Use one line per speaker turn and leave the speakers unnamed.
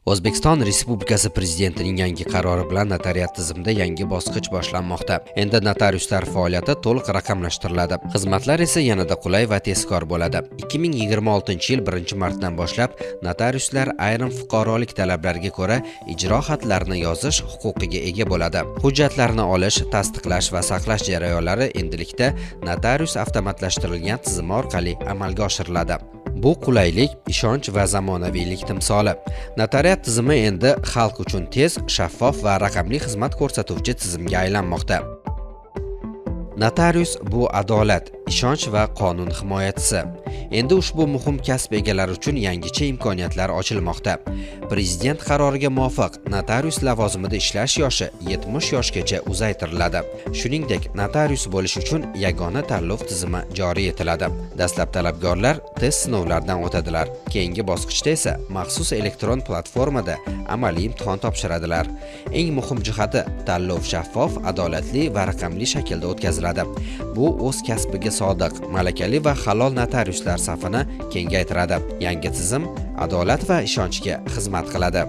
O'zbekiston Respublikasi Prezidentining yangi qarori bilan notariat tizimida yangi bosqich boshlanmoqda. Endi notariuslar faoliyati to'liq raqamlashtiriladi. Xizmatlar esa yanada qulay va tezkor bo'ladi. 2026-yil 1-martdan boshlab notariuslar ayrim fuqarolik talablariga ko'ra ijro xatlarini yozish huquqiga ega bo'ladi. Hujjatlarni olish, tasdiqlash va saqlash jarayonlari endilikda notarius avtomatlashtirilgan tizimi orqali amalga oshiriladi. Bu qulaylik, ishonch va zamonaviylik timsoli. Notariat tizimi endi xalq uchun tez, shaffof va raqamli xizmat ko'rsatuvchi tizimga aylanmoqda. Notarius bu adolat, ishonch va qonun himoyachisi. Endi ushbu muhim kasb egalari uchun yangicha imkoniyatlar ochilmoqda. Prezident qaroriga muvofiq, notarius lavozimida ishlash yoshi 70 yoshgacha uzaytiriladi. Shuningdek, notarius bo'lish uchun yagona tanlov tizimi joriy etiladi. Dastlab talabgorlar test sinovlaridan o'tadilar. Keyingi bosqichda esa maxsus elektron platformada amaliy imtihon topshiradilar. Eng muhim jihati, tanlov shaffof, adolatli va raqamli shaklda o'tkaziladi. Bu o'z kasbiga sodiq, malakali va halol notariuslar safini kengaytiradi. Yangi tizim adolat va ishonchga xizmat qiladi.